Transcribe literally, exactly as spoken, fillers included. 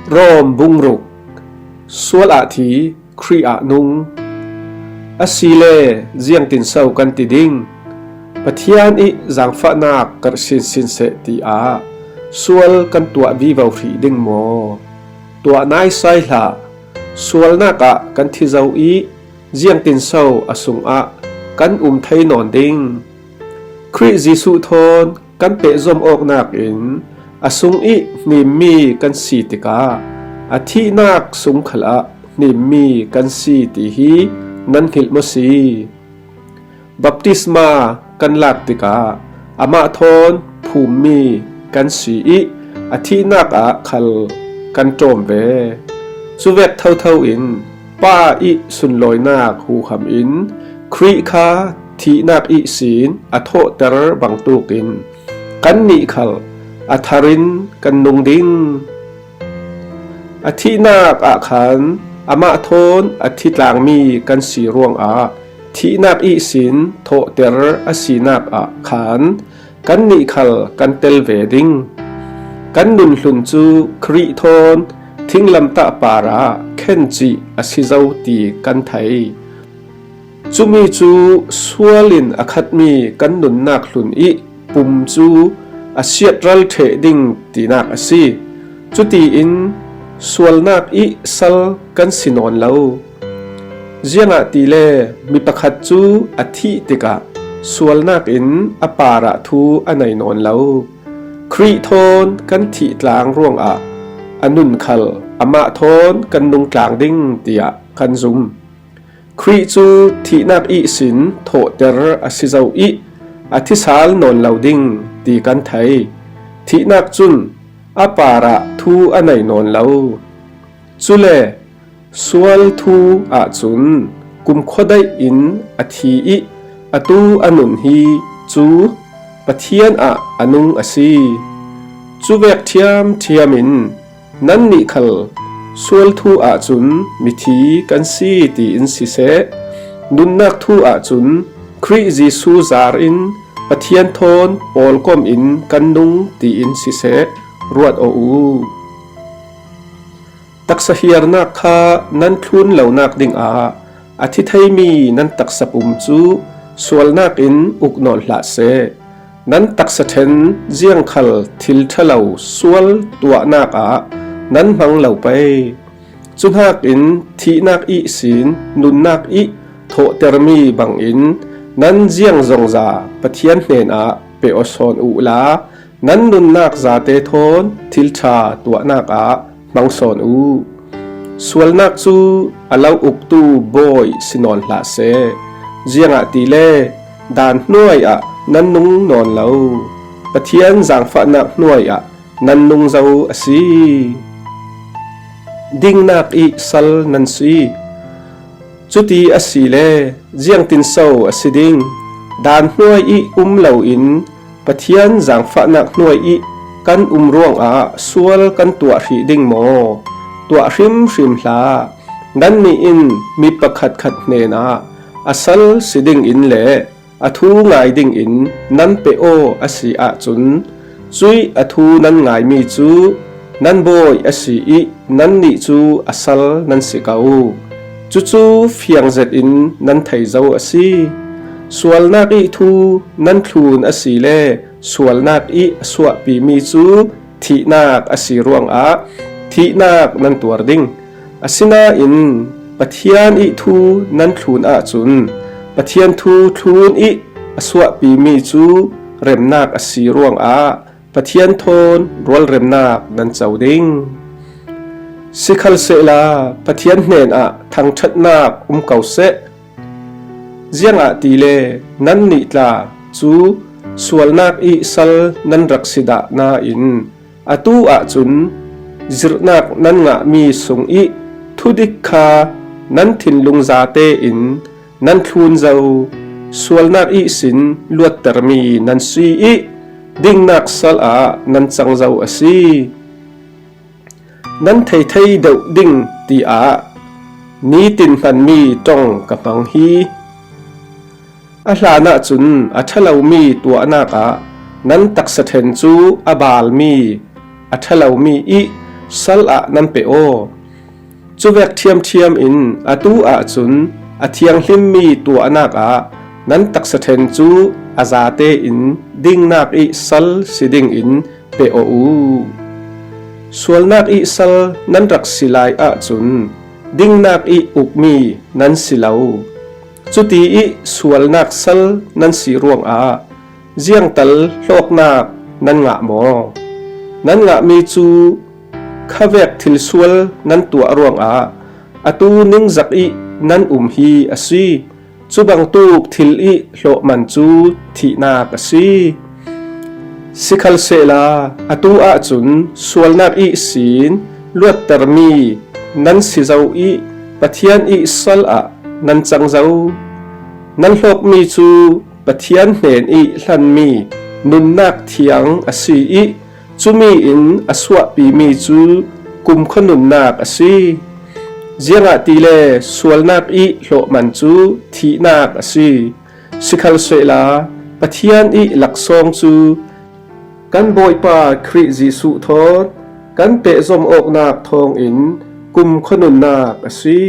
Rom bung ruk. Sual ah thi, Khrih ah nung. A si le ziangtin so kan ti ding? Pathian ih zangfahnak karh sinsin seh ti ah sual kan tuah vivo hrih ding maw? Tuah naisai hlah. Sualnak ah kan thi zo ih ziangtin so a sungah kan um thei nawn ding? Khrih Jesuh thawn kan pehzom awknak in a sung ih hnimmi kan si tikah a thihnak sung khalah hnimmi kan si ti hi nan hngilh maw si? Baptisma kan lak tikah amah thawn phummi kan si ih a thihnak ah khal kan ṭawm ve. Cuvek thotho in Pa ih sunlawinak huham in Khrih kha thihnak ihsin a thawhter bangtuk in kannih khal a thar in kan nung ding. A thihnak ah khan amah thawn a thi tlangmi kan si ruangah thihnak ihsin thawhter a sinak ah khan kannih khal kan tel ve ding. Kan nunhlun cu Khrih thawn thinglamtah parah khen cih a si zo ti kan thei. Cumi cu sual in a khatmi kan nunnak hlun ih pum cu a siatral ṭheh ding tinak a si. Cutiin sualnak ih sal kan si nawn lo. Ziangahtile mi pakhat cu a thih tikah sualnak in a parah thu a nei nawn lo. Khrih thawn kan thih tlang ruangah a nun khal amah thawn kan nung tlang ding tiah kan zum. Khrih cu thihnak ihsin thawhter a si zo ih a thi sal nawn lo ding ti kan thei. Thihnak cun a parah thu a nei nawn lo. Cule sual thu ahcun kumkhua daih in a thi ih atu a nun hi cu Pathian ah a nung a si. Cuvek ṭhiamṭhiam in nannih khal sual thu ahcun mithi kan si tiin siseh, nunnak thu ahcun Khrih Jesuh zar in Pathian thawn pawlkom in kan nung tiin siseh, ruat aw u. Taksa hiarnak kha nan thlun lonak dingah a thi theimi nan taksa pum cu sualnak in uk nawn hlah seh. Nan taksa ṭhen ziangkhal thil ṭha lo sual tuahnak ah nan hmang lo pei. Cuhnakin thihnak ihsin nunnak ih thawhtermi bangin nan ziangzongza Pathian hnenah pe aw sawn uhla, nan nunnak zate thawn thil ṭha tuahnak ah hmang sawn uh. Sualnak cu a lo uktu bawi si nawn hlah seh, ziangahtile daan hnuai ah nan nung nawn lo, Pathian zaangfahnak hnuai ah nan nung zo a si. Dingnak ih sal nan si. Cuti a si le ziangtin so a si ding? Daan hnuai ih um loin Pathian zaangfahnak hnuai ih kan um ruangah sual kan tuah hrih ding maw? Tuah hrimhrim hlah. Nannih in mi pakhatkhat hnenah a sal si dingin le a thu ngai dingin nan pe aw a si ahcun, cuih a thu nan ngaimi cu nan bawi a si ih nannih cu a sal nan si ko. Cucu fiang zetin nan thei zo a si. Sualnak ih thu nan thlun a si le sualnak ih a suahpimi cu thihnak a si ruangah thihnak nan tuar ding. Asinain Pathian ih thu nan thlun ahcun Pathian thu thlun ih a suahpimi cu remnak a si ruangah Pathian thawn rualremnak nan co ding. Sikhalsehla Pathian hnenah thangṭhatnak um ko seh. Ziangahtile nannih tla cu sualnak ih sal nan rak si dah nain, atu ahcun zirhnak nan ngahmi sung ih thudik kha nan thinlung zate in nan thlun zo. Sualnak ihsin luattermi nan si ih dingnak sal ah nan cang zo a si. Nan thei thei deuh ding tiah nitin hnanmi ṭong ka hmang hi. A hlan ahcun a ṭha lomi tuahnak ah nan taksa ṭhen cu a balmi, a ṭha lomi ih sal ah nan pe aw. Cuvek ṭhiamṭhiam in atu ahcun a thianghlimmi tuahnak ah nan taksa ṭhen cu a zate in dingnak i sal si dingin pe aw u. Sualnak i sal nan rak si lai ahcun dingnak i ukmi nan si lo. Cuti i sualnak sal nan si ruangah ziangtal hlawknak nan ngah maw? Nan ngahmi cu khavek thilsual nan tuah ruangah atu ningzak i nan um hi a si. Cubangtuk thil i hlawhman cu thihnak a si. Sikhalsehla atu ahcun sualnak ihsin luattermi nan si zo i Pathian i sal ah nan cang zo. Nan hlawkmi cu Pathian hnen i hlanmi nunnak thiang a si i cumi in a suahpimi cu kumkhua nunnak a si. Ziangahtile sualnak i hlawhman cu thihnak a si. Sikhalsehla Pathian i laksawng cu kan Bawipa Khrih Jesuh thawn kan pehzom awknak thawngin kumkhua nunnak a si.